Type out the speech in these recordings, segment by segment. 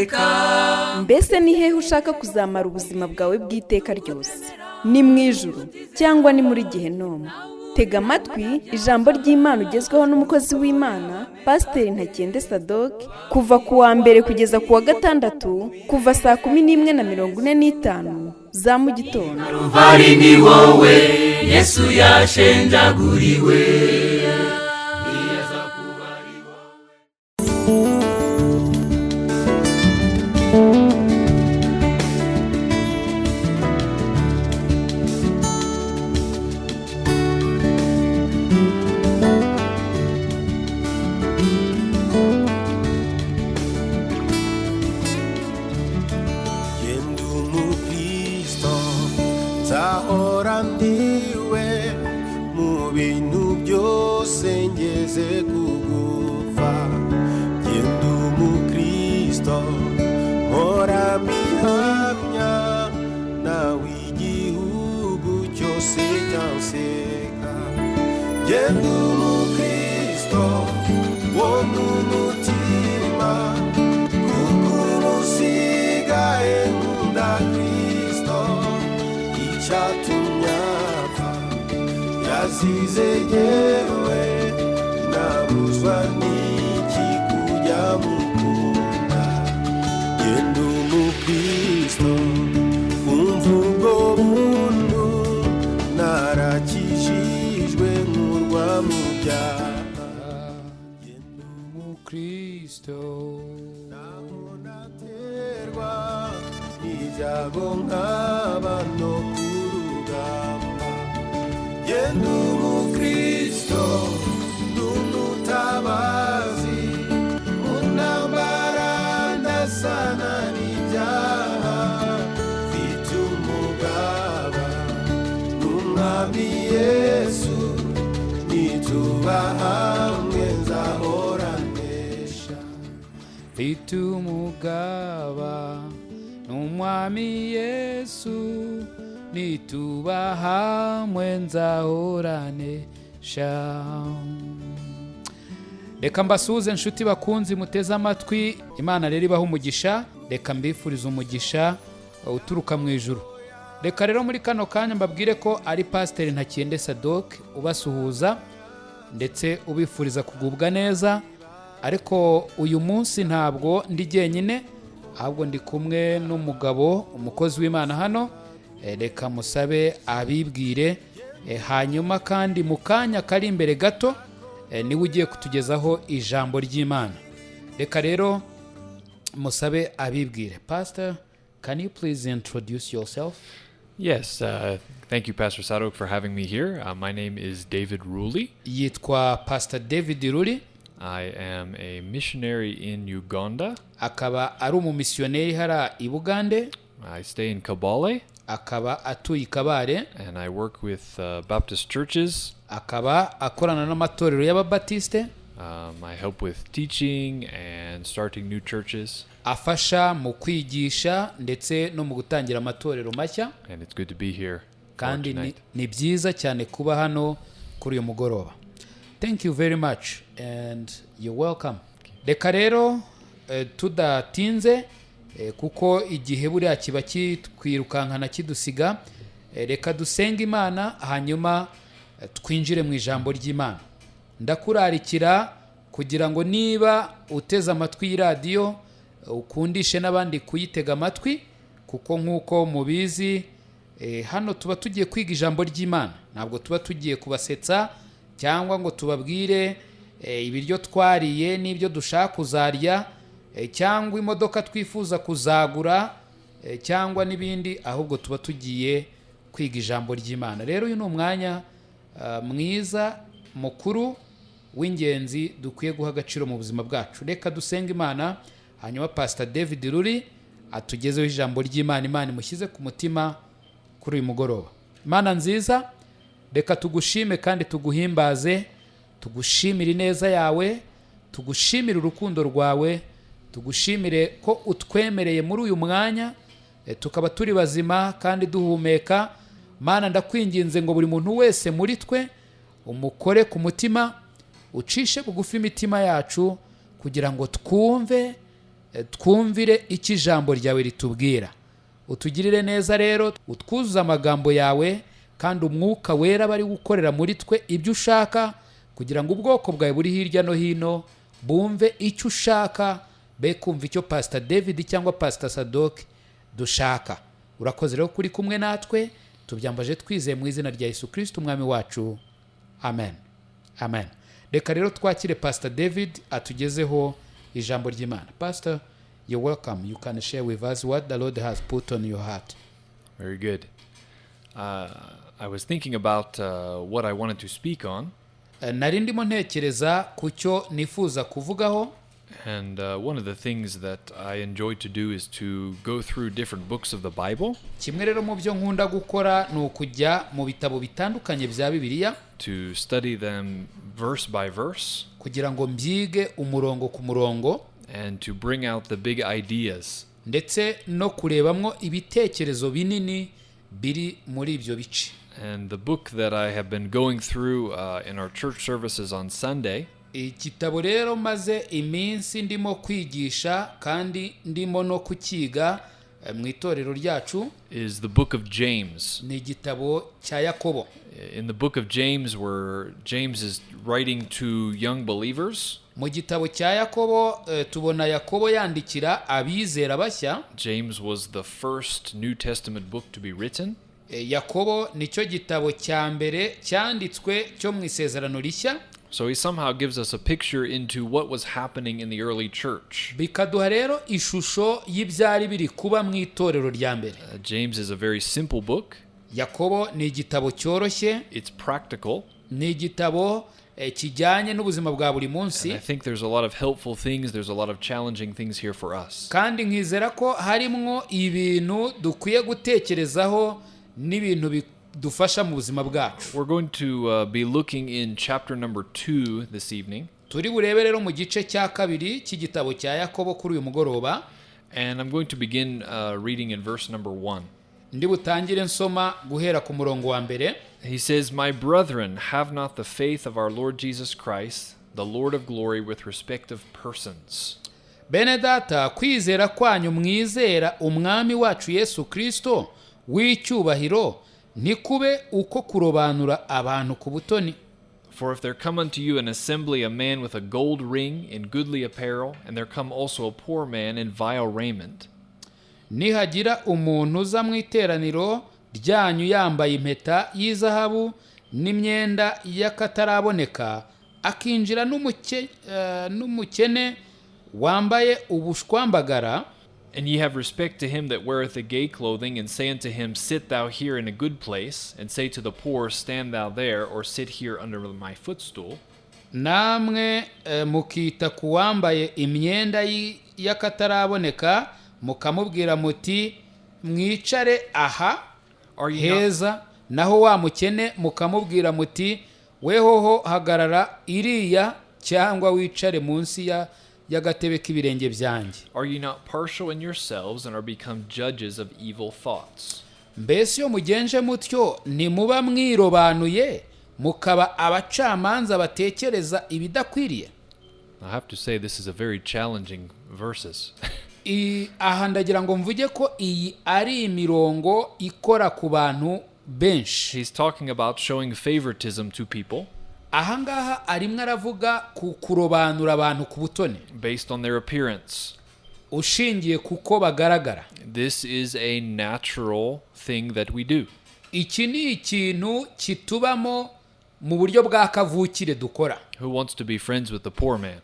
Iteka. Mbese ni hehe ushaka kuzamara ubuzima bwawe bw'iteka ryose? Ni mu ijuru cyangwa ni muri gehinomu? Tega amatwi ijambo ry'Imana ugezweho n'umukozi w'Imana, Pasiteri Ntakende Sadoke, kuva ku wa mbere kugeza ku wa gatandatu, kuva saa 11:45 za mu gitondo. Ruvari ni wowe Yesu yashenjaguriwe. Genda umukristo, nzahora ndiwe mu bintu byose ngeze kugupfa. Genda umukristo, mpora mbihamya, nawe igihugu cyose cyanseka. Genda umukristo wo mu mutima, kuko ubu usigaye nkunda Kristo. Icyatumye apfa yazize yewe, nabuzwa n'iki kujya mukunda? Genda umukristo, umva ubwo buntu, narakijijwe nkurwa mu byaha. Umukristo. Naterwa n'ibyago nkaba no ku rugamba, genda umukristo, ndi umutabazi mu ntambara, ndasana n'ibyaha, mfite umugaba n'Umwami Yesu, nituba hamwe nzahora nesha. Mfite umugaba n'Umwami Yesu, nituba hamwe nzahoranesha. Reka mbasuhuze, inshuti bakunzi muteze amatwi. Imana rero ibaha umugisha. Reka mbifurize umugisha uturuka mu ijuru. Reka rero muri kano kanya mbabwire ko ari Pasiteri Ntakende Sadoke ubasuhuza ndetse ubifuriza kugubwa neza. Ariko uyu munsi ntabwo ndi jyenyine, ahubwo ndi kumwe n'umugabo, umukozi w'Imana hano. Reka musabe abibwire. Hanyuma kandi mu kanya kari imbere gato, niwe ugiye kutugezaho ijambo ry'Imana. Reka rero musabe abibwire. Pastor, can you please introduce yourself? Yes, thank you, Pastor Sadok, for having me here. My name is David Ruley. Yitwa Pastor David Ruri. I am a missionary in Uganda. Akaba ari umumisiyoneri hariya i Bugande. I stay in Kabale Akaba atuye i Kabare. and I work with Baptist churches. Akaba akorana n'amatorero y'Ababatiste. I help with teaching and starting new churches, Afasha mu kwigisha ndetse no mu gutangira amatorero mashya. and it's good to be here for Kandi ni, tonight. ni byiza cyane kuba hano kuri uyu mugoroba. Thank you very much and you're welcome. Reka rero tudatinze, kuko igihe buriya kiba kitwirukankana kidusiga, reka dusenge Imana, hanyuma twinjire mu ijambo ry'Imana. Ndakurarikira kugira ngo niba uteze amatwi y'iradiyo, ukundishe n'abandi kuyitega amatwi, kuko nk'uko mubizi, hano tuba tugiye kwiga ijambo ry'Imana. Ntabwo tuba tugiye kubasetsa cyangwa ngo tubabwire ibiryo twariye n'ibyo dushaka kuzarya, cyangwa imodoka twifuza kuzagura, cyangwa n'ibindi, ahubwo tuba tugiye kwiga ijambo ry'Imana. Rero uyu ni umwanya mwiza, mukuru, w'ingenzi dukwiye guha agaciro mu buzima bwacu. Reka dusenge Imana, hanyuma Pastor David Ruri atugezeho ijambo ry'Imana Imana imushyize ku mutima kuri uyu mugoroba. Imana nziza, reka tugushime kandi tuguhimbaze, tugushimire ineza yawe, tugushimire urukundo rwawe, tugushimire ko utwemereye muri uyu mwanya, tukaba turi bazima kandi duhumeka. Mana, ndakwinginze ngo buri muntu wese muri twe umukore ku mutima, ucishe bugufi imitima yacu kugira ngo twumve. Twumvire icyo ijambo ryawe ritubwira. Utugirire neza rero, utwuzuze amagambo yawe, kandi Umwuka Wera bari gukorera muri twe ibyo ushaka, kugira ngo ubwoko bwawe buri hirya no hino bumve icyo ushaka, be kumva icyo Pastor David cyangwa Pastor Sadok dushaka. Urakoze rero kuri kumwe natwe, tubyambaje twizeye mu izina rya Yesu Kristo Umwami wacu, amen, amen. Reka rero twakire Pastor David atugezeho ijambo ry'Imana. Pastor, you're welcome. You can share with us what the Lord has put on your heart. Very good. I was thinking about what I wanted to speak on, Nari ndimo ntekereza ku cyo nifuza kuvugaho. And one of the things that I enjoy to do is to go through different books of the Bible Kimwe rero mu byo nkunda gukora ni ukujya mu bitabo bitandukanye bya Bibiliya, to study them verse by verse kugira ngo mbyige umurongo ku murongo, and to bring out the big ideas. Ndetse no kurebamwo ibitekerezo binini biri muri ibyo bice. And the book that I have been going through in our church services on Sunday Igitabo rero maze iminsi ndimo kwigisha kandi ndimo no kukiga mu itorero ryacu is the book of James. ni igitabo cya Yakobo. In the book of James, where James is writing to young believers, Mu gitabo cya Yakobo tubona Yakobo yandikira abizera bashya. James was the first New Testament book to be written. Yakobo nicyo gitabo cya mbere cyanditswe cyo mu Isezerano Rishya. So he somehow gives us a picture into what was happening in the early church. Bikaduha rero ishusho y'ibyari biri kuba mu itorero rya mbere. James is a very simple book. Yakobo ni igitabo cyoroshye. It's practical. Ni igitabo kijyanye n'ubuzima bwa buri munsi. And I think there's a lot of helpful things. There's a lot of challenging things here for us. Kandi nkizera ko harimwo ibintu dukwiye gutekerezaho n'ibintu bidufasha mu buzima bwacu. We're going to be looking in chapter number 2 this evening. Turi burebe rero mu gice cya kabiri cy'igitabo cya Yakobo kuri uyu mugoroba. And I'm going to begin reading in verse number 1. Ndi butangire nsoma guhera ku murongo wa mbere. He says, "My brethren, have not the faith of our Lord Jesus Christ, the Lord of glory, with respect of persons." Bene data, kwizera kwanyu mwizera Umwami wacu Yesu Kristo w'icyubahiro ntikube uko kurobanura abantu ku butoni. "For if there come unto you an assembly a man with a gold ring in goodly apparel, and there come also a poor man in vile raiment, Nihagira umuntu uza mu iteraniro ryanyu yambaye impeta y'izahabu n'imyenda y'akataraboneka, akinjira n'umukene wambaye ubushwambagara, and ye have respect to him that weareth the gay clothing, and say unto him, Sit thou here in a good place, and say to the poor, Stand thou there, or sit here under my footstool, namwe mukita ku wambaye imyenda y'akataraboneka, mukamubwira muti mwicare aha Are ye not, heza, naho wa mukene mukamubwira muti wehoho hagarara iriya cyangwa wicare munsi y'agatebe k'ibirenge byanjye. Are ye not partial in yourselves, and are become judges of evil thoughts?" Mbese iyo mugenje mutyo ntimuba mwirobanuye, mukaba abacamanza batekereza ibidakwiriye? I have to say this is a very challenging verses. Aha ndagira ngo mvuge ko iyi ari imirongo ikora ku bantu benshi. He's talking about showing favoritism to people Aha ngaha arimo aravuga ku kurobanura abantu ku butoni, based on their appearance. ushingiye kuko bagaragara. This is a natural thing that we do. Iki ni ikintu kitubamo mu buryo bwa kavukire dukora. Who wants to be friends with the poor man?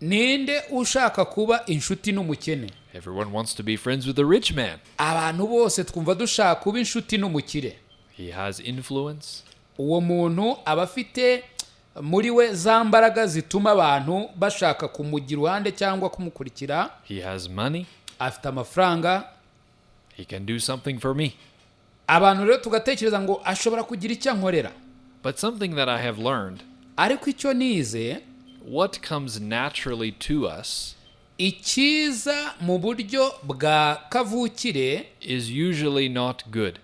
Ninde ushaka kuba inshuti n'umukene? Everyone wants to be friends with the rich man. Abantu bose twumva dushaka kuba inshuti n'umukire. He has influence. Uwo muntu aba afite muri we za mbaraga zituma abantu bashaka kumugira iruhande cyangwa kumukurikira. He has money. Afite amafaranga. He can do something for me. Abantu rero tugatekereza ngo ashobora kugira icyo ankorera. But something that I have learned, Ariko icyo nize, what comes naturally to us icyiza mu buryo bwa kavukire is usually not good.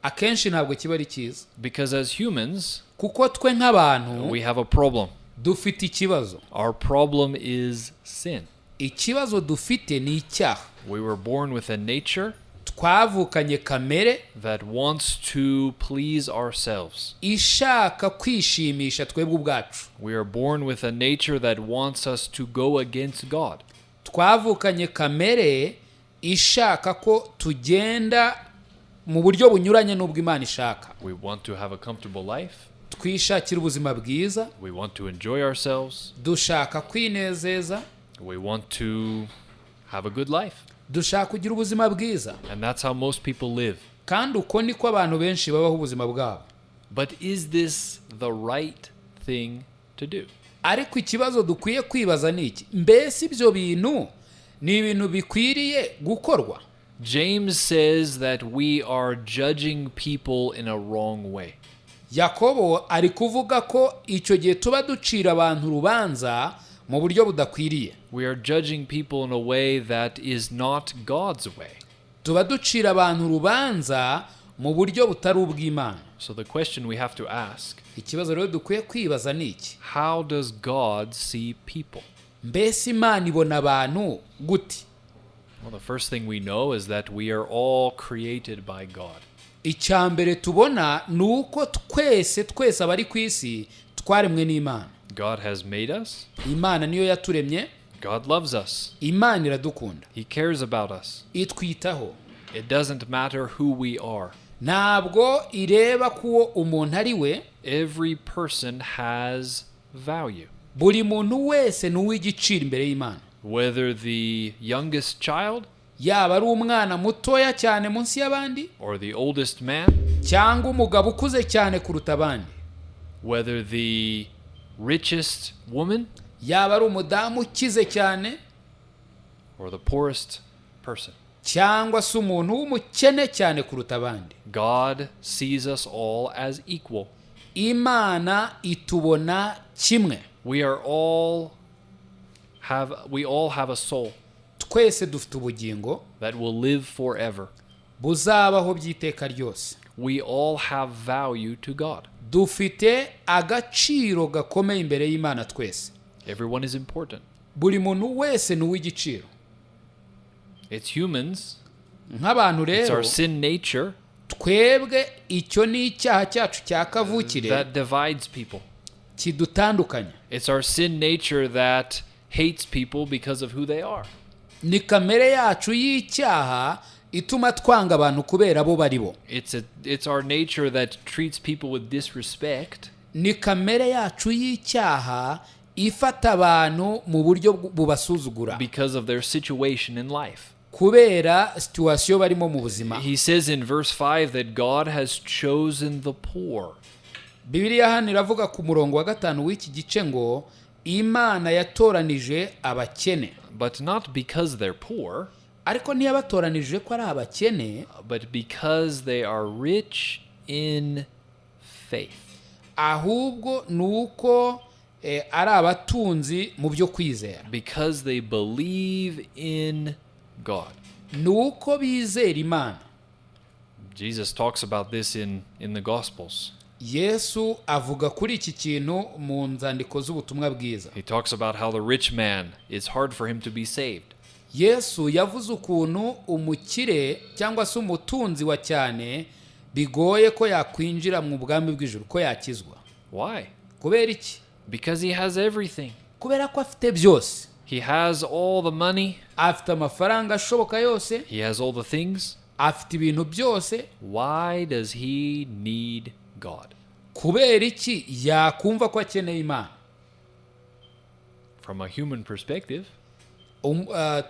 akenshi ntabwo kiba ari cyiza. Because as humans, Kuko twe nk'abantu we have a problem. dufite ikibazo. Our problem is sin. Ikibazo dufite ni icyaha. We were born with a nature Twavukanye kamere that wants to please ourselves. ishaka kwishimisha twebwe ubwacu. We are born with a nature that wants us to go against God. Twavukanye kamere ishaka ko tugenda mu buryo bunyuranye n'ubwo Imana ishaka. We want to have a comfortable life. Twishakira ubuzima bwiza. We want to enjoy ourselves. Dushaka kwinezeza. We want to have a good life. Dushaka kugira ubuzima bwiza. And that's how most people live. Kandi uko niko abantu benshi babaho ubuzima bwabo. But is this the right thing to do? Ariko ikibazo dukwiye kwibaza ni iki: mbese ibyo bintu ni ibintu bikwiriye gukorwa? James says that we are judging people in a wrong way. Yakobo ari kuvuga ko icyo gihe tuba ducira abantu urubanza mu buryo budakwiriye. We are judging people in a way that is not God's way. Tuba ducira abantu urubanza mu buryo butari ubw'Imana. So the question we have to ask, Ikibazo rero dukwiye kwibaza ni iki: how does God see people? Mbese Imana ibona abantu gute? Well, the first thing we know is that we are all created by God. Icya mbere tubona ni uko twese twese abari ku isi twaremwe n'Imana. God has made us. Imana niyo yaturemye. God loves us. Imana iradukunda. He cares about us. Itwitaho. It doesn't matter who we are. Ntabwo ireba ko uwo umuntu ari we. Every person has value. Buri muntu wese ni uw'igiciro imbere y'Imana. Whether the youngest child Yaba ari umwana mutoya cyane munsi y'abandi or the oldest man, cyangwa umugabo ukuze cyane kuruta abandi, whether the richest woman yaba ari umudamu ukize cyane or the poorest person. cyangwa se umuntu w'umukene cyane kuruta abandi, God sees us all as equal. Imana itubona kimwe. We all have a soul Twese dufite ubugingo that will live forever. buzabaho by'iteka ryose. We all have value to God. Dufite agaciro gakomeye imbere y'Imana twese. Everyone is important. Buri muntu wese ni uw'igiciro. It's humans, Nk'abantu it's rero, our sin nature twebwe icyo ni icyaha cyacu cya kavukire that divides people. kidutandukanya. It's our sin nature that hates people because of who they are. Ni kamere yacu y'icyaha ituma twanga abantu kubera abo bari bo. It's our nature that treats people with disrespect Ni kamere yacu y'icyaha ifata abantu mu buryo bubasuzugura because of their situation in life. kubera situwasiyo barimo mu buzima. He says in verse 5 that God has chosen the poor. Bibiliya hano iravuga ku murongo wa 5 w'iki gice ngo Imana yatoranije abakene. But not because they're poor, Ariko ntiyabatoranije ko ari abakene, but because they are rich in faith. Ahubwo ni uko ari abatunzi mu byo kwizera. Because they believe in God. Ni uko bizera Imana. Jesus talks about this in the Gospels. Yesu avuga kuri iki kintu mu nzandiko z'ubutumwa bwiza. He talks about how the rich man, it's hard for him to be saved. Yesu yavuze ukuntu umukire cyangwa se umutunzi wa cyane bigoye ko yakwinjira mu bwami bw'ijuru, ko yakizwa. Why? Kubera iki? Because he has everything. Kubera ko afite byose. He has all the money. Afite amafaranga ashoboka yose. He has all the things. Afite ibintu byose. Why does he need God? Kubera iki yakumva ko akeneye Imana? From a human perspective,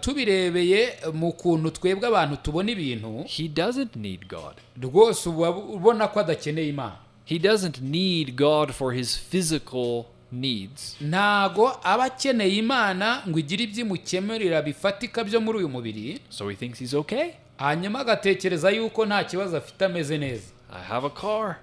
Tubirebeye mu kuntu twebwe abantu tubona ibintu, he doesn't need God. rwose uba ubona ko adakeneye Imana. He doesn't need God for his physical needs. Ntago aba akeneye Imana ngo igire ibyo imukemurira bifatika byo muri uyu mubiri. So he thinks he's okay. Hanyuma agatekereza yuko nta kibazo afite, ameze neza. I have a car.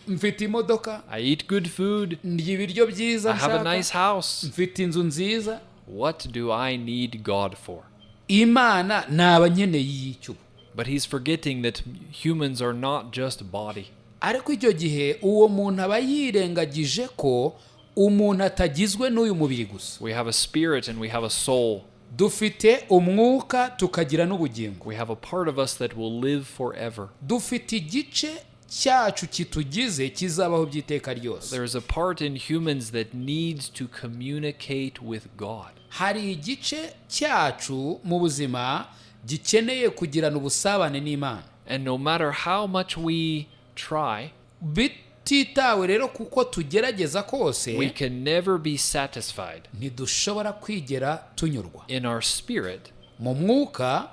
Mfite imodoka. I eat good food. Ndya ibiryo byiza I have a nshaka. nice house. Mfite inzu nziza. What do I need God for? Imana naba nkeneye iy'icyo. But he's forgetting that humans are not just body. Ariko icyo gihe uwo muntu aba yirengagije ko umuntu atagizwe n'uyu mubiri gusa. We have a spirit and we have a soul. Dufite umwuka, tukagira n'ubugingo. We have a part of us that will live forever. Dufite igice cyacu kitugize kizabaho by'iteka ryose. There is a part in humans that needs to communicate with God. Hari igice cyacu mu buzima gikeneye kugirana ubusabane n'Imana. And no matter how much we try, Bititawe rero kuko tugerageza we kose, can never be satisfied ntidushobora kwigera tunyurwa in our spirit mu mwuka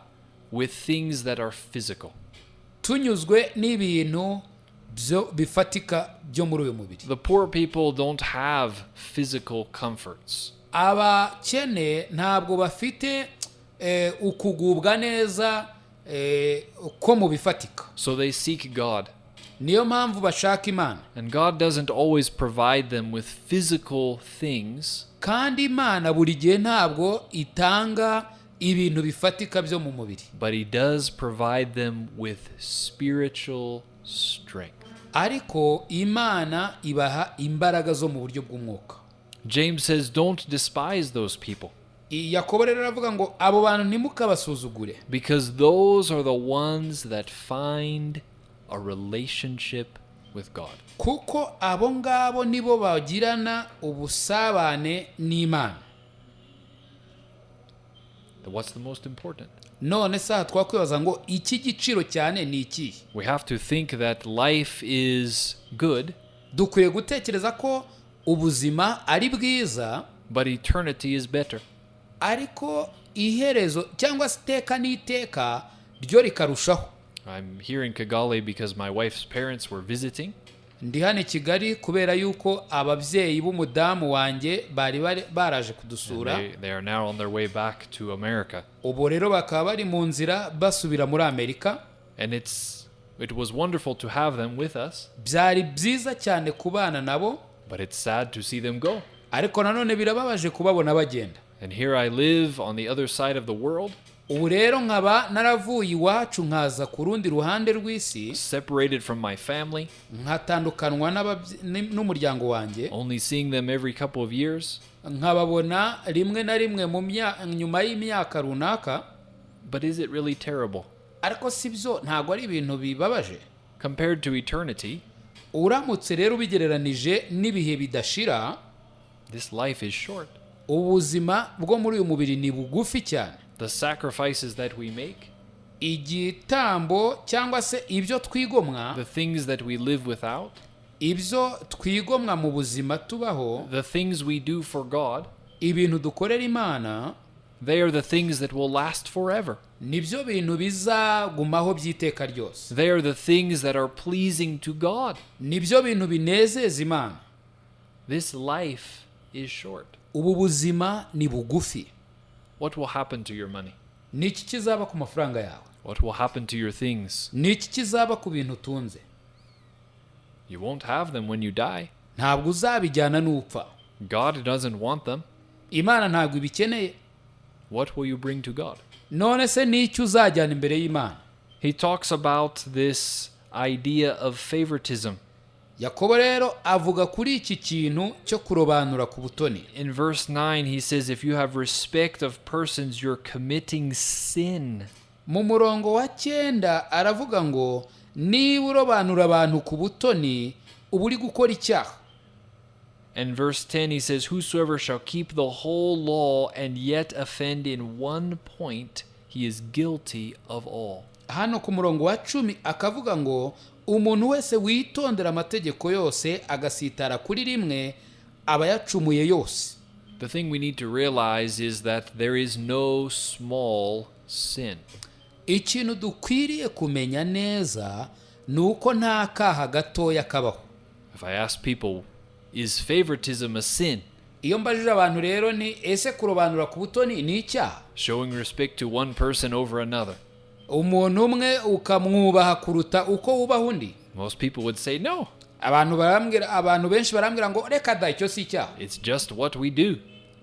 with things that are physical. Tunyuzwe n'ibintu byo bifatika byo muri uyu mubiri. The poor people don't have physical comforts. Abakene ntabwo bafite ukugubwa neza ko mu bifatika. So they seek God. Niyo mpamvu bashaka Imana. And God doesn't always provide them with physical things, Kandi Imana buri gihe ntabwo itanga ibintu bifatika byo mu mubiri, but He does provide them with spiritual strength. Ariko Imana ibaha imbaraga zo mu buryo bw'umwuka. James says, "Don't despise those people," Yakobo rero aravuga ngo abo bantu ntimukabasuzugure, because those are the ones that find a relationship with God. Kuko abo ngabo nibo bagirana ubusabane n'Imana. What's the most important? None se aha twakwibaza ngo iki giciro cyane ni ikihe? We have to think that life is good, Dukwiye gutekereza ko ubuzima ari bwiza, but eternity is better. Ariko iherezo cyangwa se iteka n'iteka ryo rikarushaho. I'm here in Kigali because my wife's parents were visiting. Ndi hano i Kigali kubera yuko ababyeyi b'umudamu wanjye bari baraje kudusura. They are now on their way back to America. Ubu rero bakaba bari mu nzira basubira muri Amerika. And it was wonderful to have them with us, Byari byiza cyane kubana nabo, but it's sad to see them go. Ariko nanone birababaje kubabona bagenda. And here I live on the other side of the world, Ubu rero nkaba naravuye iwacu nkaza ku rundi ruhande rw'isi, separated from my family, nkatandukanwa n'umuryango wanjye, only seeing them every couple of years. Nkababona rimwe na rimwe nyuma y'imyaka runaka. But is it really terrible? Ariko si byo, ntabwo ari ibintu bibabaje? Compared to eternity, Uramutse rero ubigereranije n'ibihe bidashira, this life is short. Ubuzima bwo muri uyu mubiri ni bugufi cyane. The sacrifices that we make, Igitambo cyangwa se ibyo twigomwa, the things that we live without, ibyo twigomwa mu buzima tubaho, the things we do for God, ibintu dukorera Imana, they are the things that will last forever. Nibyo bintu bizagumaho by'iteka ryose. They are the things that are pleasing to God. Nibyo bintu binezeza Imana. This life is short. Ubu buzima ni bugufi. What will happen to your money? Ni iki kizaba ku mafaranga yawe? What will happen to your things? Ni iki kizaba ku bintu utunze? You won't have them when you die. Ntabwo uzabijyana n'upfa. God doesn't want them. Imana ntabwo ibikeneye. What will you bring to God? None se ni icyo uzajyana imbere y'Imana? He talks about this idea of favoritism. Yakobo rero avuga kuri iki kintu cyo kurobanura ku butoni. In verse 9, he says, "If you have respect of persons, you're committing sin." Mu murongo wa 9 aravuga ngo niba urobanura abantu ku butoni, uba uri gukora icyaha. And verse 10, he says, "Whosoever shall keep the whole law and yet offend in one point, he is guilty of all." Hano ku murongo wa 10 akavuga ngo umuntu wese witondera amategeko yose agasitara kuri rimwe aba yacumuye yose. The thing we need to realize is that there is no small sin. Ikintu dukwiriye kumenya neza ni uko nta kaha gatoya kabaho. If I ask people, "Is favoritism a sin?" Iyo mbajije abantu rero ni ese kurobanura ku butoni ni icyaha? Showing respect to one person over another. Umuntu umwe ukamwubaha kuruta uko wubaha undi. Most people would say no. Abantu benshi barambwira ngo reka da, icyo si icyaha. It's just what we do.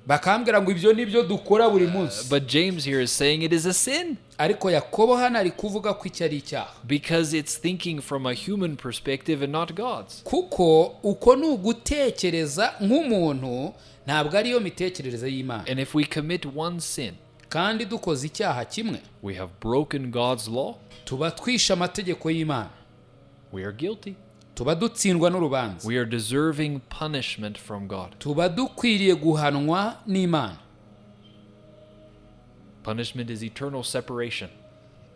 Bakambwira ngo ibyo nibyo dukora buri munsi. But James here is saying it is a sin Ariko Yakobo hano ari kuvuga ko icyo ari icyaha, because it's thinking from a human perspective and not God's. Kuko uko ni ugutekereza nk'umuntu, ntabwo ariyo mitekerereze y'Imana. And if we commit one sin, Kandi dukoze icyaha kimwe, we have broken God's law, tuba twishe amategeko y'Imana, we are guilty. Tuba dutsindwa n'urubanza. We are deserving punishment from God. Tuba dukwiriye guhanwa n'Imana. Punishment is eternal separation.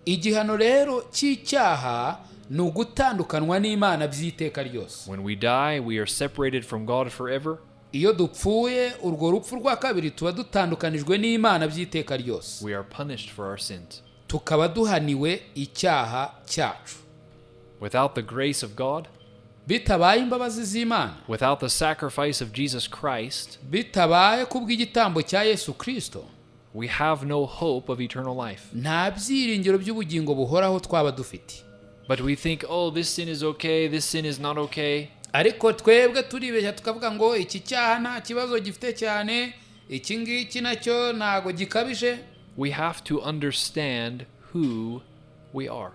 Igihano rero cy'icyaha ni ugutandukanwa n'Imana by'iteka ryose. When we die, we are separated from God forever. Iyo dupfuye urwo rupfu rwa kabiri, tuba dutandukanijwe n'Imana by'iteka ryose. We are punished for our sins. Tukaba duhaniwe icyaha cyacu. Without the grace of God, Bitabaye imbabazi z'Imana, without the sacrifice of Jesus Christ, bitabaye kubw'igitambo cya Yesu Kirisito, we have no hope of eternal life. Nta byiringiro by'ubugingo buhoraho twaba dufite. But we think, "Oh, this sin is okay, this sin is not okay." Ariko twebwe turibeshya tukavuga ngo iki cyaha nta kibazo gifite cyane, iki ngiki nacyo ntago gikabije. We have to understand who we are.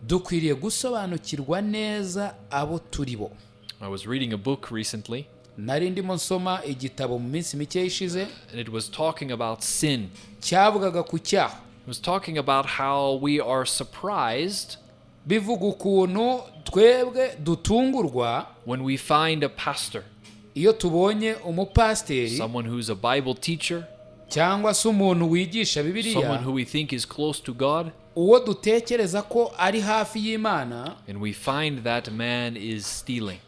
Dukwiriye gusobanukirwa neza abo turi bo. I was reading a book recently, Nari ndimo nsoma igitabo mu minsi mike ishize, and it was talking about sin. Cyavugaga ku cyaha. It was talking about how we are surprised Bivuga ukuntu twebwe dutungurwa when we find a pastor, iyo tubonye umupasiteri, someone who's a Bible teacher, cyangwa se umuntu wigisha someone Bibiliya, who we think is close to God, uwo dutekereza ko ari hafi y'Imana, and we find that man is stealing,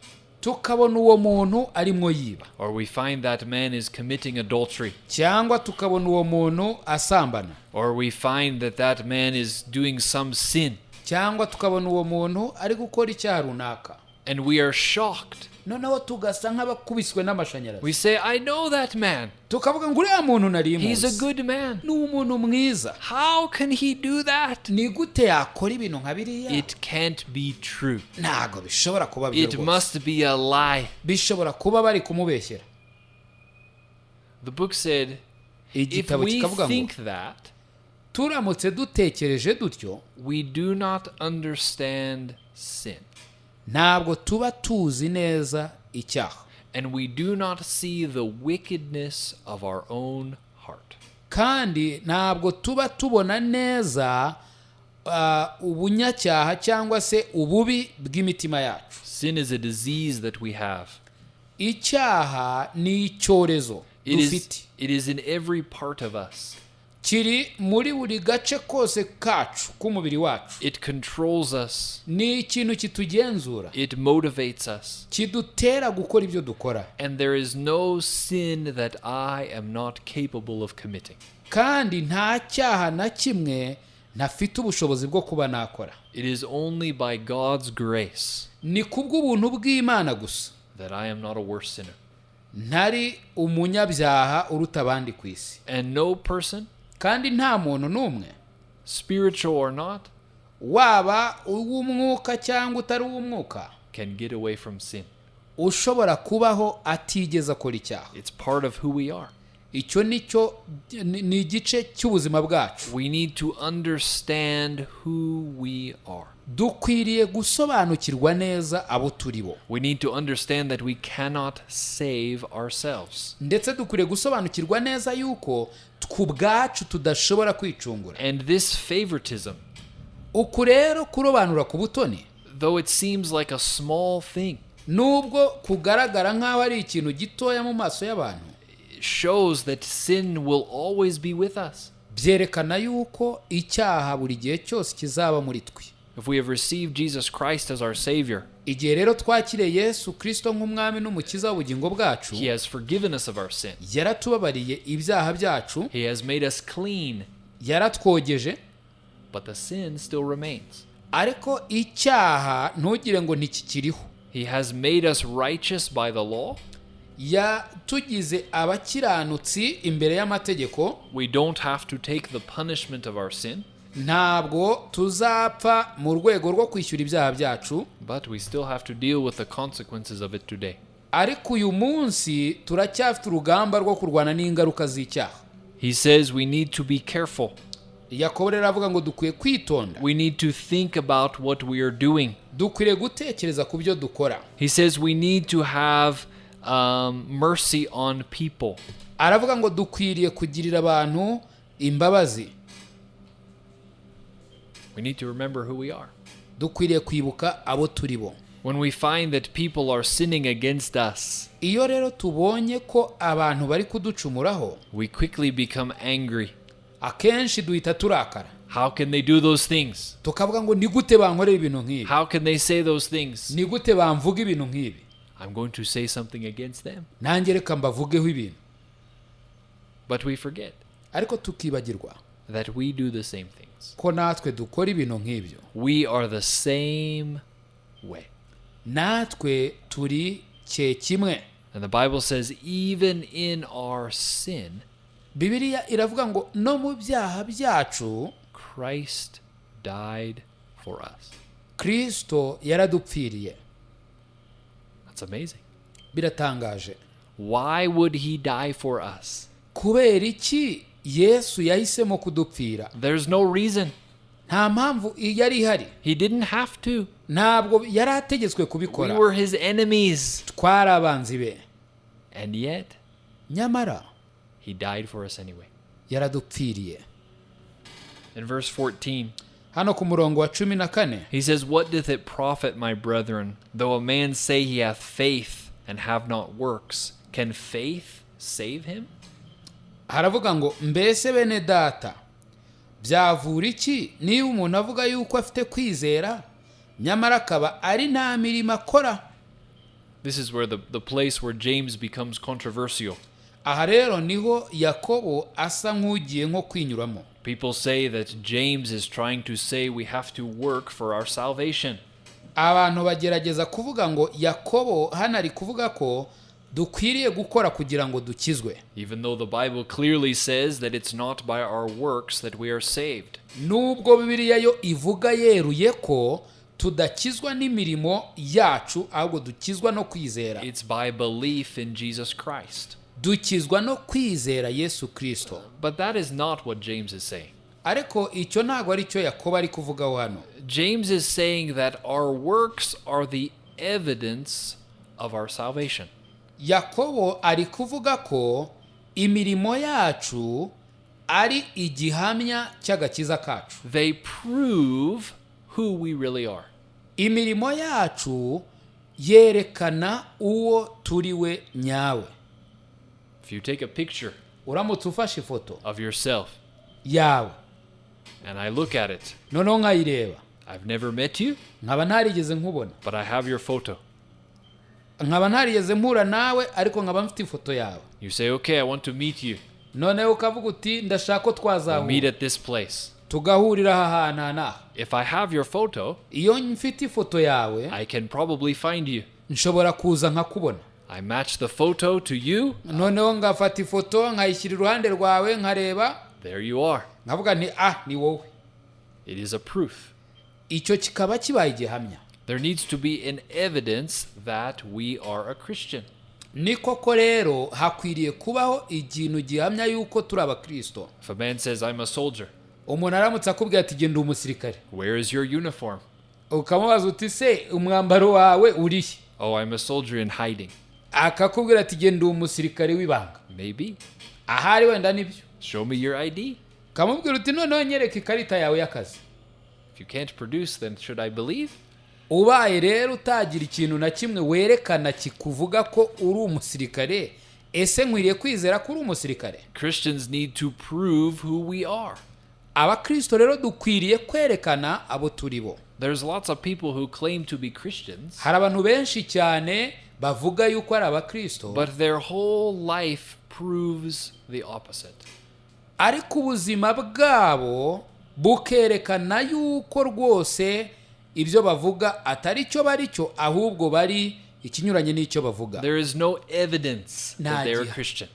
tukabona uwo muntu arimwo yiba, or we find that man is committing adultery, cyangwa tukabona uwo muntu asambana, or we find that that man is doing some sin, cyangwa tukabona uwo muntu ari gukora icyaha runaka, and we are shocked. Noneho tugasa nk'abakubiswe n'amashanyarazi. We say, "I know that man. Tukavuga ngo uriya muntu nari He's a muzi, good man. ni umuntu mwiza. How can he do that?" Ni gute yakora ibintu nka biriya? It can't be true. Ntabwo bishobora kuba byo It rwose. must be a lie. Bishobora kuba bari kumubeshyera. The book said, if Igitabo we kikavuga ngo think that, turamutse dutekereje dutyo, we do not understand sin. Ntabwo tuba tuzi neza icyaha, And we do not see the wickedness of our own heart. Kandi ntabwo tuba tubona neza ubunyacyaha cyangwa se ububi bw'imitima yacu. Sin is a disease that we have. Icyaha ni icyorezo It is, dufite. it is in every part of us. Kiri muri buri gace kose kacu k'umubiri wacu. It controls us. Ni ikintu kitugenzura. It motivates us. Kidutera gukora ibyo dukora. And there is no sin that I am not capable of committing. Kandi nta cyaha na kimwe ntafite ubushobozi bwo kuba nakora. It is only by God's grace Ni kubw'ubuntu bw'Imana gusa that I am not a worse sinner. Ntari umunyabyaha uruta abandi ku isi. And no person, Kandi nta muntu n'umwe, spiritual or not, waba uw'umwuka cyangwa utari uw'umwuka, can get away from sin. Ushobora kubaho atigeze akora icyaha. It's part of who we are. Icyo ni cyo ni igice cy'ubuzima bwacu. We need to understand who we are. Dukwiriye gusobanukirwa neza abo turi bo. We need to understand that we cannot save ourselves. Ndetse dukwiriye gusobanukirwa neza yuko twe ubwacu tudashobora kwicungura. And this favoritism, Uku rero kurobanura ku butoni, though it seems like a small thing, nubwo kugaragara nk'aho ari ikintu gitoya mu maso y'abantu, shows that sin will always be with us. Byerekana yuko icyaha buri gihe cyose kizaba muri twe. If we have received Jesus Christ as our Savior, Igihe rero twakiriye Yesu Kirisito nk'umwami n'umukiza w'ubugingo bwacu, He has forgiven us of our sin. yaratubabariye ibyaha byacu. He has made us clean, Yaratwogeje. But the sin still remains. Ariko icyaha ntugire ngo ntikikiriho. He has made us righteous by the law. Yatugize abakiranutsi imbere y'amategeko. We don't have to take the punishment of our sin, Ntabwo tuzapfa mu rwego rwo kwishyura ibyaha byacu, but we still have to deal with the consequences of it today. Ariko uyu munsi turacyafite urugamba rwo kurwana n'ingaruka z'icyaha. He says we need to be careful. Yakobo rero avuga ngo dukwiye kwitonda. We need to think about what we are doing. Dukwiriye gutekereza ku byo dukora. He says we need to have mercy on people. Aravuga ngo dukwiriye kugirira abantu Imbabazi. We need to remember who we are. Dukwiriye kwibuka abo turi bo. When we find that people are sinning against us, Iyo rero tubonye ko abantu bari kuducumuraho, we quickly become angry. Akenshi duhita turakara. How can they do those things? Tukavuga ngo ni gute bankorera ibintu nk'ibi? How can they say those things? Ni gute bamvuga ibintu nk'ibi? I'm going to say something against them. Nanjye reka mbavugeho ibintu. But we forget Ariko tukibagirwa that we do the same things. ko natwe dukora ibintu nk'ibyo. We are the same way. Natwe turi cye kimwe. And the Bible says, even in our sin, Bibiliya iravuga ngo no mu byaha byacu, Christ died for us. Kristo yaradupfiriye. That's amazing. Biratangaje. Why would he die for us? Kubera iki Yesu yahisemo kudupfira? There's no reason. Nta mpamvu yari ihari. He didn't have to. Ntabwo yari ategetswe We kubikora. were his enemies. Twari abanzi be. And yet, Nyamara he died for us anyway. yaradupfiriye. In verse 14, Hano ku murongo wa 14, he says, "What doth it profit, my brethren, though a man say he hath faith and have not works? Can faith save him?" Haravuga ngo mbese bene data, byavura iki niba umuntu avuga yuko afite kwizera nyamara akaba ari nta mirimo akora? This is where the place where James becomes controversial. Aha rero niho Yakobo asa nk'ugiye nko kwinyuramo. People say that James is trying to say we have to work for our salvation. Abantu bagerageza kuvuga ngo Yakobo hano ari kuvuga ko dukwiriye gukora kugira ngo dukizwe. Even though the Bible clearly says that it's not by our works that we are saved. Nubwo Bibiliya yo ivuga yeruye ko tudakizwa n'imirimo yacu, ahubwo dukizwa no kwizera. It's by belief in Jesus Christ. Dukizwa no kwizera Yesu Kirisito. But that is not what James is saying. Ariko icyo ntabwo ari cyo Yakobo ari kuvugaho hano. James is saying that our works are the evidence of our salvation. Yakobo ari kuvuga ko imirimo yacu ari igihamya cy'agakiza kacu. They prove who we really are. Imirimo yacu yerekana uwo turi we nyawe. If you take a picture Uramutse ufashe ifoto of yourself yawe, and I look at it, noneho nkayireba, I've never met you, nkaba ntarigeze nkubona, but I have your photo. Nkaba ntarigeze mpura nawe, ariko nkaba mfite ifoto yawe. You say, "Okay, I want to meet you." Noneho ukavuga uti ndashaka ko We'll meet twazahura, at this place. tugahurira aha hantu aha n'aha. If I have your photo, Iyo mfite ifoto yawe, I can probably find you. Nshobora kuza nkakubona. I match the photo to you. Noneho ngafata ifoto nkayishyira iruhande rwawe nkareba. There you are. Nkavuga nti ah, ni wowe. It is a proof. Icyo kikaba kibaye igihamya. There needs to be an evidence that we are a Christian. Ni koko rero hakwiriye kubaho ikintu gihamya yuko turi abakristo. If a man says, "I'm a soldier," Umuntu aramutse akubwira ati genda umusirikare, where is your uniform? Ukamubaza uti se umwambaro wawe urihe? "Oh, I'm a soldier in hiding." Akakubwira ati genda umusirikare w'ibanga. Maybe. Ahari wenda nibyo. Show me your ID. Ukamubwira uti noneho nyereka ikarita yawe y'akazi. If you can't produce, then should I believe? Ubaye rero utagira ikintu na kimwe werekana kikuvuga ko uri umusirikare, ese nkwiriye kwizera ko uri umusirikare? Christians need to prove who we are. Abakristo rero dukwiriye kwerekana abo turi bo. There's lots of people who claim to be Christians, Hari abantu benshi cyane bavuga yuko ari abakristo, but their whole life proves the opposite. Ariko ubuzima bwabo bukerekana yuko rwose ibyo bavuga atari cyo bari cyo, ahubwo bari ikinyuranye n'icyo bavuga. There is no evidence that they're a Nadia. Christian.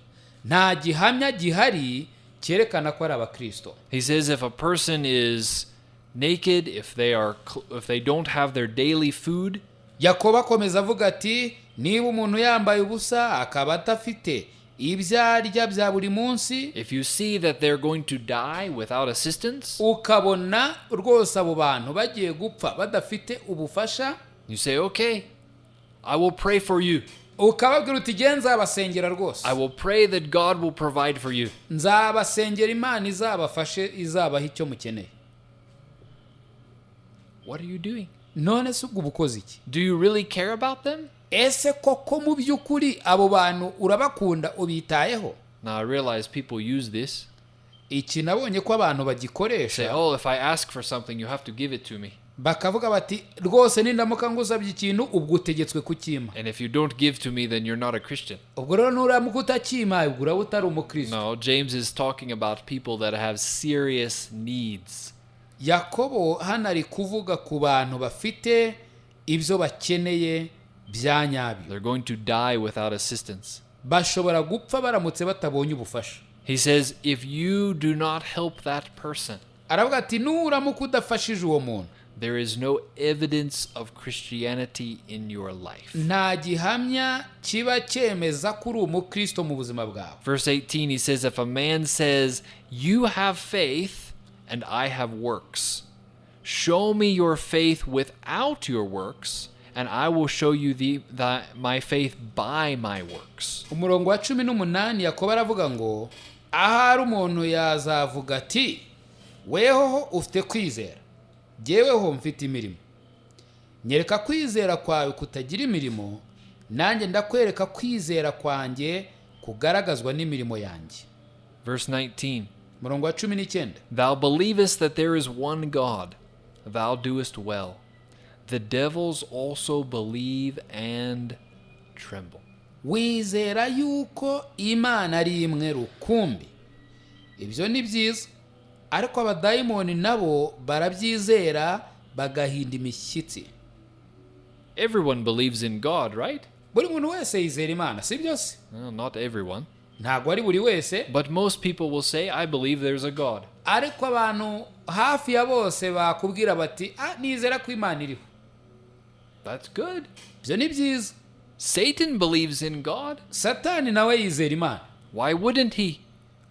Nta gihamya gihari cyerekana ko ari abakristo. He says if a person is naked, if they don't have their daily food, Yakobo akomeza avuga ati niba umuntu yambaye ubusa akaba adafite ibyo arya bya buri munsi, if you see that they're going to die without assistance, ukabona rwose abo bantu bagiye gupfa badafite ubufasha, you say, "Okay, I will pray for you." Ukababwira uti nge nzabasengera rwose. I will pray that God will provide for you. Nzabasengera Imana izabafashe, izabaha icyo mukeneye. What are you doing? None se ubwo uba ukoze iki? Do you really care about them? Ese koko mu by'ukuri abo bantu urabakunda, ubitayeho? Now, I realize people use this. Iki nabonye ko abantu Say, bagikoresha. "Oh, if I ask for something, you have to give it to me. Bakavuga bati rwose nindamuka ngusabye ikintu, ubwo utegetswe kukimpa. And if you don't give to me, then you're not a Christian." Ubwo rero nuramuka utakimpaye, ubwo uraba utari umukristo. No, James is talking about people that have serious needs. Yakobo hano ari kuvuga ku bantu bafite ibyo bakeneye bya nyabyo. They're going to die without assistance. Bashobora gupfa baramutse batabonye ubufasha. He says, if you do not help that person, Aravuga ati nuramuka udafashije uwo muntu, there is no evidence of Christianity in your life. Nta gihamya kiba cyemeza ko uri umukristo mu buzima bwawe. Verse 18, he says, "If a man says, 'You have faith, and I have works,' show me your faith without your works, and I will show you my faith by my works." Umurongo wa 18, Yakobo aravuga ngo ahari umuntu yazavuga ati wehoho ufite kwizera, jyeweho mfite imirimo, nyereka kwizera kwawe kutagira imirimo, nanjye ndakwereka kwizera kwanjye kugaragazwa n'imirimo yanjye. Verse 19. Umurongo wa 19. "Thou believest that there is one God, thou doest well. The devils also believe and tremble." Wizera yuko Imana ari imwe rukumbi, ibyo ni byiza, ariko abadayimoni nabo barabyizera bagahinda imishyitsi. Everyone believes in God, right? Buri muntu wese yizera Imana, si byo se? Well, not everyone. Ntabwo ari buri wese. But most people will say, "I believe there's a God." Ariko abantu hafi ya bose bakubwira bati ah, nizera ko Imana iriho. That's good. Ibyo ni byiza. Satan believes in God. Satani nawe yizera Imana. Why wouldn't he?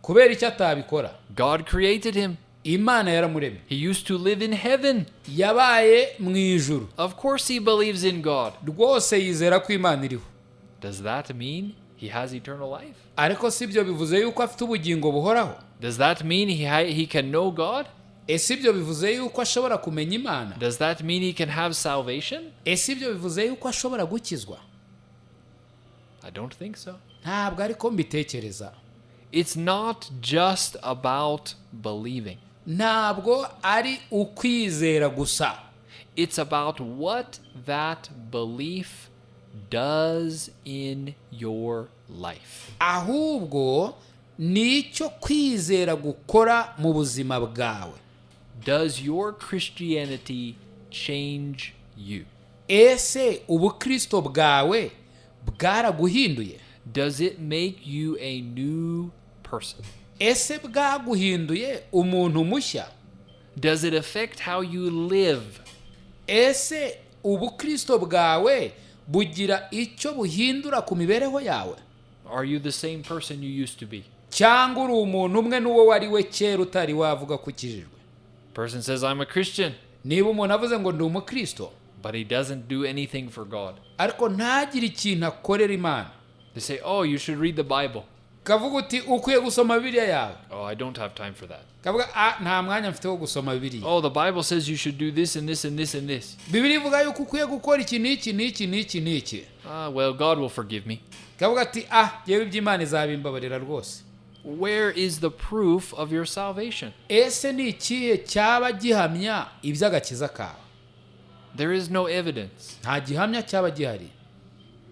Kubera icyo atabikora? God created him. Imana yaramuremye. He used to live in heaven. Yabaye mu ijuru. Of course, he believes in God. Rwose yizera ko Imana iriho. Does that mean he has eternal life? Ariko si ibyo bivuze yuko afite ubugingo buhoraho? Does that mean he can know God? Ese ibyo bivuze yuko ashobora kumenya Imana? Does that mean he can have salvation? Ese ibyo bivuze yuko ashobora gukizwa? I don't think so. Ntabwo ariko mbitekereza. It's not just about believing, Ntabwo ari ukwizera gusa. it's about what that belief does in your life. Ahubwo ni icyo kwizera gukora mu buzima bwawe. Does your Christianity change you? Ese ubukristo bwawe bwaraguhinduye? Does it make you a new person? Ese bwaguhinduye umuntu mushya? Does it affect how you live? Ese ubukristo bwawe bugira icyo buhindura ku mibereho yawe? Are you the same person you used to be? Cyangwa uri umuntu umwe n'uwo wari we kera utari wavuga ko ukijijwe? Person says, "I'm a Christian," Niba umuntu avuze ngo ndi umukristo, but he doesn't do anything for God. Ariko ntagire ikintu akorera Imana. They say, "Oh, you should read the Bible." Kavuga uti ukwiye gusoma Bibiliya yawe. "Oh, I don't have time for that." Kavuga ah, nta mwanya mfite wo gusoma Bibiliya. "Oh, the Bible says you should do this and this and this and this." Bibiliya ivuga yuko ukwiye gukora iki n'iki n'iki n'iki n'iki. "Ah, well, God will forgive me." Kavuga ati ah, yewe iby'Imana izabimbabarira rwose. Where is the proof of your salvation? Ese ni ikihe cyaba gihamya iby'agakiza kawe? There is no evidence. Nta gihamya cyaba gihari.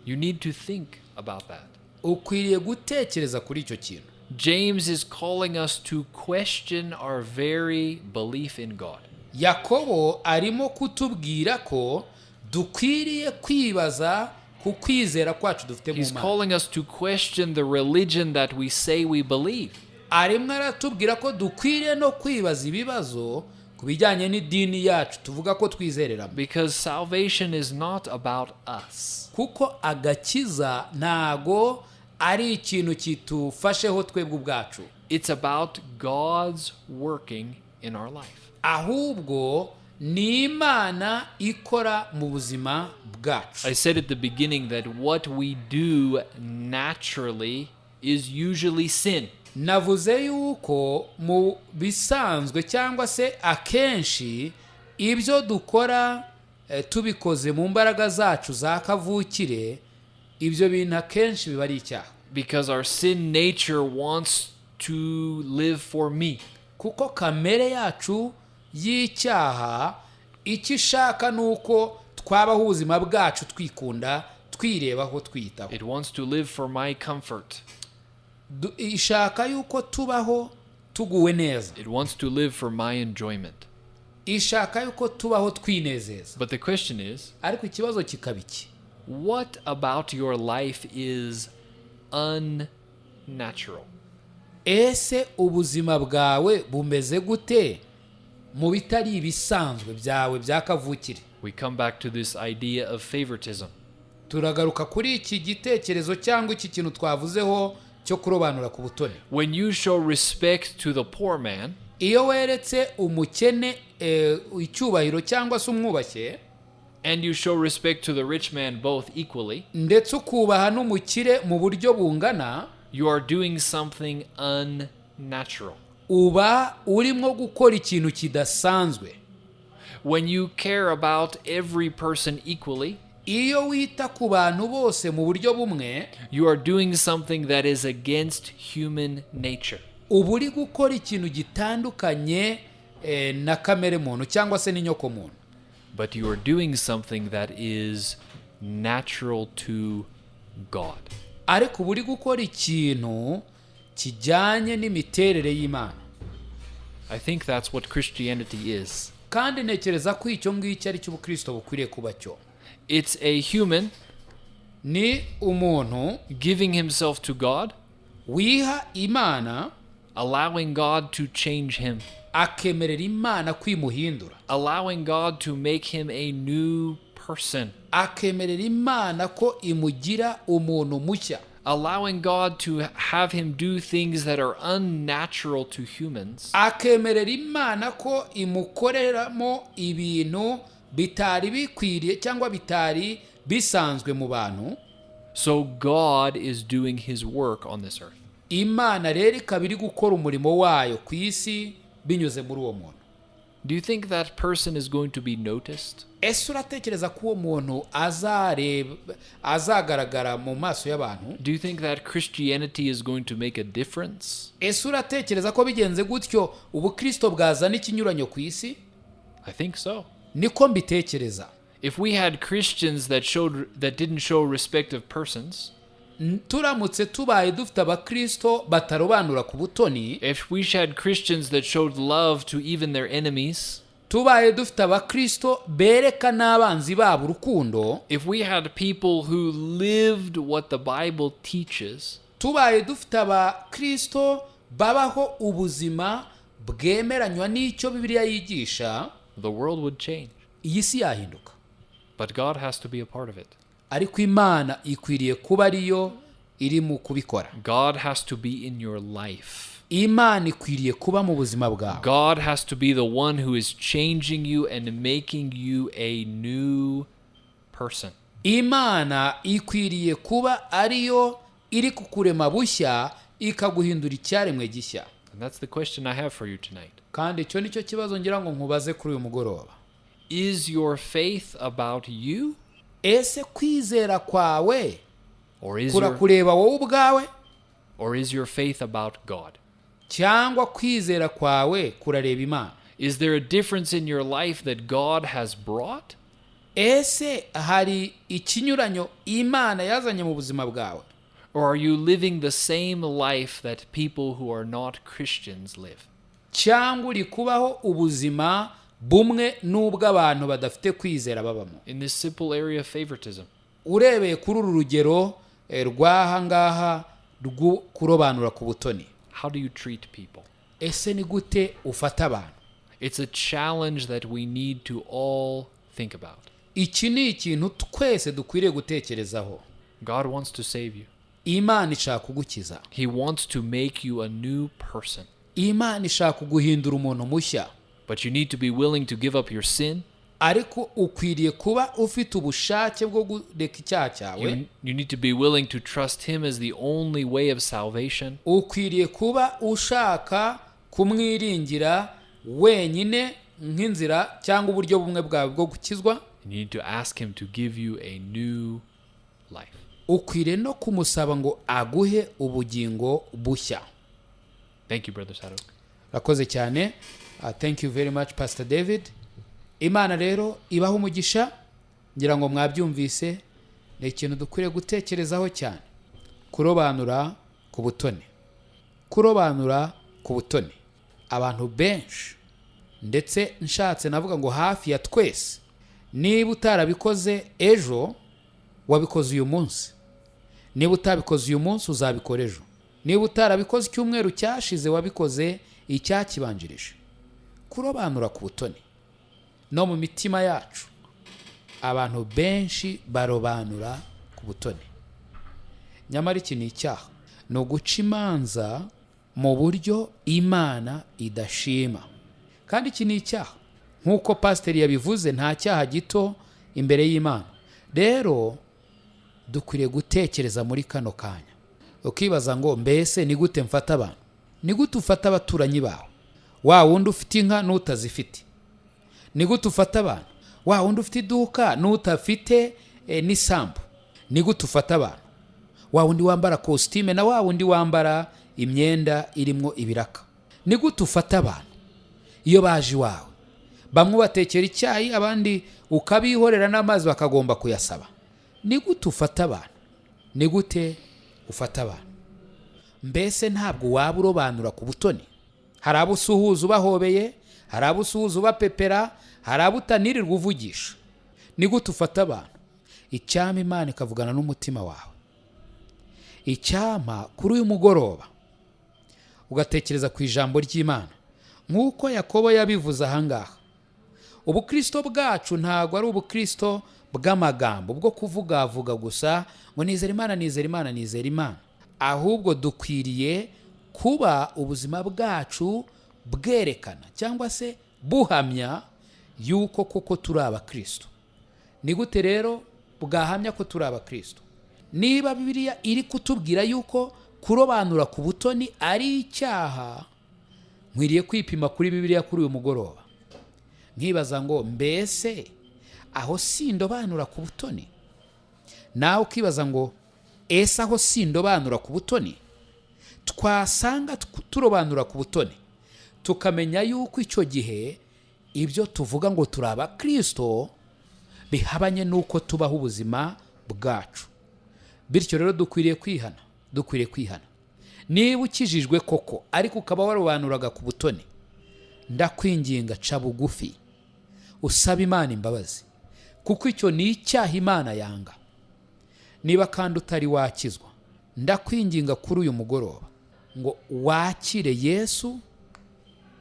You need to think about that. Ukwiriye gutekereza kuri icyo kintu. James is calling us to question our very belief in God. Yakobo arimo kutubwira ko dukwiriye kwibaza ku kwizera kwacu dufite mu He's Mana. calling us to question the religion that we say we believe. Arimo aratubwira ko dukwiriye no kwibaza ibibazo ku bijyanye n'idini yacu tuvuga ko twizereramo. Because salvation is not about us. Kuko agakiza ntago ari ikintu kitufasheho twebwe ubwacu. It's about God's working in our life. Ahubwo Ni Imana ikora mu buzima bwacu. I said at the beginning that what we do naturally is usually sin. Navuze yuko mu bisanzwe cyangwa se akenshi ibyo dukora tubikoze mu mbaraga zacu za kavukire, ibyo bintu akenshi biba ari icyaha. Because our sin nature wants to live for me. Kuko kamere yacu y'icyaha icyo ishaka ni uko twabaho ubuzima bwacu twikunda, twirebaho, twiyitaho. It wants to live for my comfort. Ishaka yuko tubaho tuguwe neza. It wants to live for my enjoyment. Ishaka yuko tubaho twinezeza. But the question is, Ariko ikibazo kikaba iki: what about your life is unnatural? Ese ubuzima bwawe bumeze gute mu bitari ibisanzwe byawe bya kavukire? We come back to this idea of favoritism. Turagaruka kuri iki gitekerezo cyangwa iki kintu twavuzeho cyo kurobanura ku butoni. When you show respect to the poor man, Iyo weretse umukene icyubahiro cyangwa se umwubashye, and you show respect to the rich man both equally, ndetse ukubaha n'umukire mu buryo bungana, you are doing something unnatural. Uba urimo gukora ikintu kidasanzwe. When you care about every person equally, Iyo wita ku bantu bose mu buryo bumwe, you are doing something that is against human nature. Uba uri gukora ikintu gitandukanye na kamere muntu cyangwa se n'inyoko muntu. But you are doing something that is natural to God. Ariko uba uri gukora ikintu kijyanye n'imiterere y'Imana. I think that's what Christianity is. Kandi ntekereza ko icyo ngicyo ari cyo ubukristo bukwiriye kuba cyo. It's a human Ni umuntu giving himself to God, wiha Imana, allowing God to change him, akemerera Imana kwimuhindura, allowing God to make him a new person, akemerera Imana ko imugira umuntu mushya, allowing God to have him do things that are unnatural to humans, akemerera Imana ko imukoreramo ibintu bitari bikwiriye cyangwa bitari bisanzwe mu bantu. So God is doing his work on this earth. Imana rero ikaba iri gukora umurimo wayo ku isi binyuze muri uwo muntu. Do you think that person is going to be noticed? Ese uratekereza ko uwo muntu azareba, azagaragara mu maso y'abantu? Do you think that Christianity is going to make a difference? Ese uratekereza ko bigenze gutyo ubukristo bwazana ikinyuranyo ku isi? I think so. Niko mbitekereza. If we had Christians that didn't show respect of persons, Turamutse tubaye dufite abakristo batarobanura ku butoni, if we had Christians that showed love to even their enemies, tubaye dufite abakristo bereka n'abanzi babo urukundo, if we had people who lived what the Bible teaches, tubaye dufite abakristo babaho ubuzima bwemeranywa n'icyo Bibiliya yigisha, the world would change. Iyi si yahinduka. But God has to be a part of it. Ariko Imana ikwiriye kuba ariyo iri mu kubikora. God has to be in your life. Imana ikwiriye kuba mu buzima bwawe. God has to be the one who is changing you and making you a new person. Imana ikwiriye kuba ariyo iri kukurema bushya, ikaguhindura icyaremwe gishya. And that's the question I have for you tonight. Kandi icyo ni cyo kibazo ngira ngo nkubaze kuri uyu mugoroba. Is your faith about you? Ese kwizera kwawe Or is your, kurakureba wowe ubwawe, or is your faith about God? Cyangwa kwizera kwawe kurareba Imana? Is there a difference in your life that God has brought? Ese hari ikinyuranyo Imana yazanye mu buzima bwawe, Or are you living the same life that people who are not Christians live? Cyangwa uri kubaho ubuzima bumwe n'ubw'abantu badafite kwizera babamo? In this simple area of favoritism. Urebeye kuri uru rugero rw'aha ngaha rwo kurobanura ku butoni. How do you treat people? Ese ni gute ufata abantu? It's a challenge that we need to all think about. Iki ni ikintu twese dukwiriye gutekerezaho. God wants to save you. Imana ishaka kugukiza. He wants to make you a new person. Imana ishaka kuguhindura umuntu mushya. But you need to be willing to give up your sin. Ariko ukwiriye kuba ufite ubushake bwo kureka icyaha cyawe. You need to be willing to trust Him as the only way of salvation. Ukwiriye kuba ushaka kumwiringira wenyine nk'inzira cyangwa uburyo bumwe bwawe bwo gukizwa. You need to ask Him to give you a new life. Ukwiriye no kumusaba ngo aguhe ubugingo bushya. Thank you, Brother Sado. Urakoze cyane. Thank you very much, Pastor David. Imana rero ibaho umugisha. Ngira ngo mwabyumvise, ni ikintu dukwiriye gutekerezaho cyane, kurobanura ku butoni, kurobanura ku butoni. Abantu benshi, ndetse nshatse navuga ngo hafi ya twese, niba utarabikoze ejo wabikoze uyu munsi, niba utabikoze uyu munsi uzabikora ejo, niba utarabikoze icyumweru cyashize wabikoze icyakibanjirije. Kurobanura ku butoni no mu mitima yacu, abantu benshi barobanura ku butoni, nyamara iki ni icyaha, ni uguca imanza mu buryo Imana idashima, kandi iki ni icyaha. Nk'uko pasiteri yabivuze, nta cyaha gito imbere y'Imana. Rero dukwiriye gutekereza muri kano kanya, ukibaza ngo mbese ni gute mfata abantu, ni gute ufata abaturanyi bawe, wa wundi ufite inka n'utazifite, ni gute ufata abantu, wa wundi ufite iduka n'utafite n'isambu, ni gute ufata abantu, wa wundi wambara kositime na wa wundi wambara imyenda irimo ibiraka, ni gute ufata abantu iyo baje iwawe, bamwe batekera icyayi abandi ukabihorera n'amazi bakagomba kuyasaba. Ni gute ufata abantu, ni gute ufata abantu? Mbese ntabwo waba urobanura ku butoni? Hari abo usuhuza ubahobeye, hari abo usuhuza ubapepera, hari abo utanirirwa uvugisha. Ni gute ufata abantu? Icyampa Imana ikavugana n'umutima wawe. Icyampa kuri uyu mugoroba ugatekereza ku ijambo ry'Imana nk'uko Yakobo yabivuze ahangaha. Ubukristo bwacu ntabwo ari ubukristo bw'amagambo, bwo kuvugavuga gusa ngo nizera Imana, nizera Imana, nizera Imana, ahubwo dukwiriye kuba ubuzima bwacu bwerekana cyangwa se buhamya yuko koko turi abakristo. Ni gute rero bwahamya ko turi abakristo? Niba Bibiliya iri kutubwira yuko kurobanura ku butoni ari icyaha, nkwiriye kwipima kuri Bibiliya kuri uyu mugoroba, nkibaza ngo mbese aho sindobanura ku butoni? Nawe ukibaza ngo ese aho sindobanura ku butoni? Twasanga turobanura ku butoni, tukamenya yuko icyo gihe ibyo tuvuga ngo turi abakristo bihabanye n'uko tubaho ubuzima bwacu. Bityo rero dukwiriye kwihana, dukwiriye kwihana. Niba ukijijwe koko ariko ukaba warobanuraga ku butoni, ndakwinginga ca bugufi usaba Imana imbabazi, kuko icyo ni icyaha Imana yanga. Niba kandi utari wakizwa, ndakwinginga kuri uyu mugoroba ngo wakire Yesu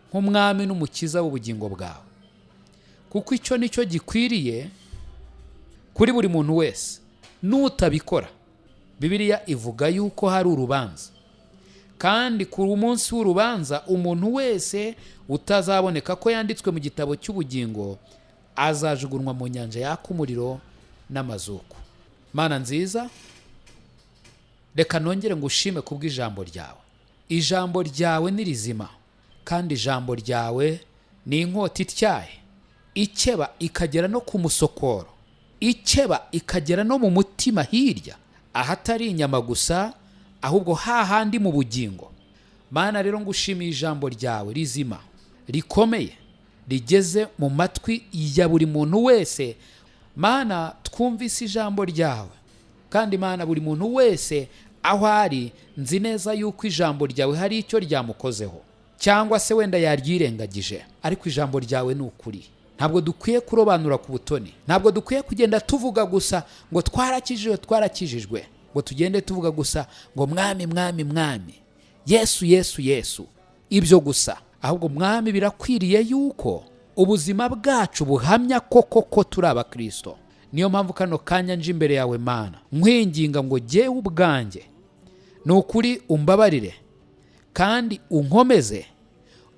nk'umwami n'umukiza w'ubugingo bwawe, kuko icyo nicyo gikwiriye kuri buri muntu wese. Nutabikora, Bibiliya ivuga yuko hari urubanza, kandi ku munsi w'urubanza umuntu wese utazaboneka ko yanditswe mu gitabo cy'ubugingo azajugunywa mu nyanja yaka umuriro n'amazuku. Mana nziza, reka nongere ngushime kubw'ijambo ryawe. Ijambo ryawe ni rizima, kandi ijambo ryawe ni inkota ityaye, ikeba ikagera no ku musokoro, ikeba ikagera no mu mutima hirya, ahatari inyama gusa, ahubwo hahandi mu bugingo. Mana rero ngushimiye ijambo ryawe rizima, rikomeye, rigeze mu matwi ya buri muntu wese. Mana, twumvise ijambo ryawe, kandi Mana buri muntu wese aho ari, nzi neza yuko ijambo ryawe hari icyo ryamukozeho, cyangwa se wenda yaryirengagije, ariko ijambo ryawe ni ukuri. Ntabwo dukwiye kurobanura ku butoni, ntabwo dukwiye kugenda tuvuga gusa ngo twarakijijwe, twarakijijwe, ngo tugende tuvuga gusa ngo mwami, mwami, mwami, Yesu, Yesu, Yesu, ibyo gusa. Ahubwo mwami, birakwiriye yuko ubuzima bwacu buhamya koko ko turi abakristo. Niyo mpamvu kano kanya nje imbere yawe Mana, nkwinginga ngo jyewe ubwanjye ni ukuri umbabarire kandi unkomeze,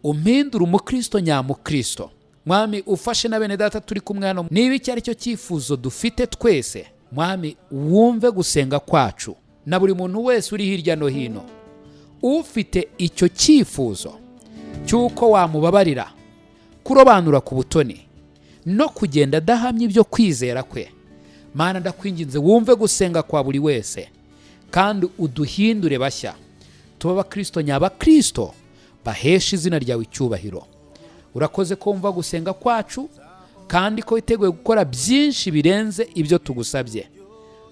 Umpindure umukristo nyamukristo. Mwami, ufashe na bene data turi kumwe hano, niba icyo ari cyo cyifuzo dufite twese, Mwami, wumve gusenga kwacu na buri muntu wese uri hirya no hino ufite icyo cyifuzo cy'uko wamubabarira kurobanura ku butoni no kugenda adahamya ibyo kwizera kwe. Mana, ndakwinginze wumve gusenga kwa buri wese kandi uduhindure bashya, tube abakristo nyabakristo bahesha izina ryawe icyubahiro. Urakoze ko wumva gusenga kwacu kandi ko witeguye gukora byinshi birenze ibyo tugusabye.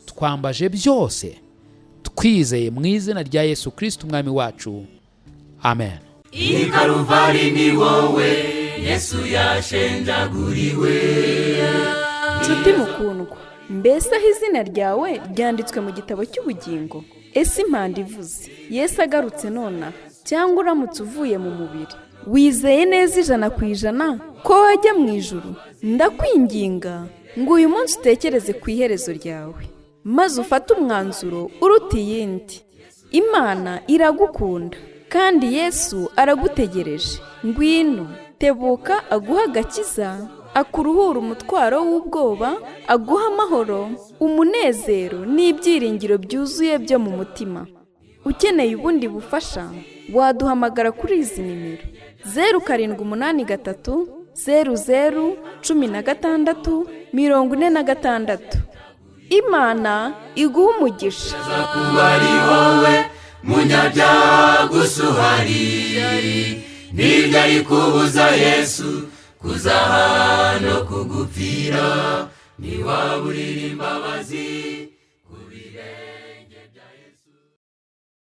Twambaje byose twizeye mu izina rya Yesu Kristo umwami wacu, amen. I Karuvari ni wowe Yesu yashenjaguriwe. Nshuti mukundwa, mbese aho izina ryawe ryanditswe mu gitabo cy'ubugingo? Ese impanda ivuze Yesu agarutse nonaha, cyangwa uramutse uvuye mu mubiri, wizeye neza 100% ko wajya mu ijuru? Ndakwinginga ngo uyu munsi utekereze ku iherezo ryawe, maze ufate umwanzuro uruta iyindi. Imana iragukunda kandi Yesu aragutegereje. Ngwino, tebuka aguhe agakiza, akuruhura umutwaro w'ubwoba, aguha amahoro, umunezero n'ibyiringiro byuzuye byo mu mutima. Ukeneye ubundi bufasha, waduhamagara kuri izi nimero: 0783 00 16 46. Imana iguhe umugisha. Kuba ari wowe munyabyaha gusa uhari, nibyo ari kubuza Yesu kuzaha no kugupfira, ntiwaburira imbabazi.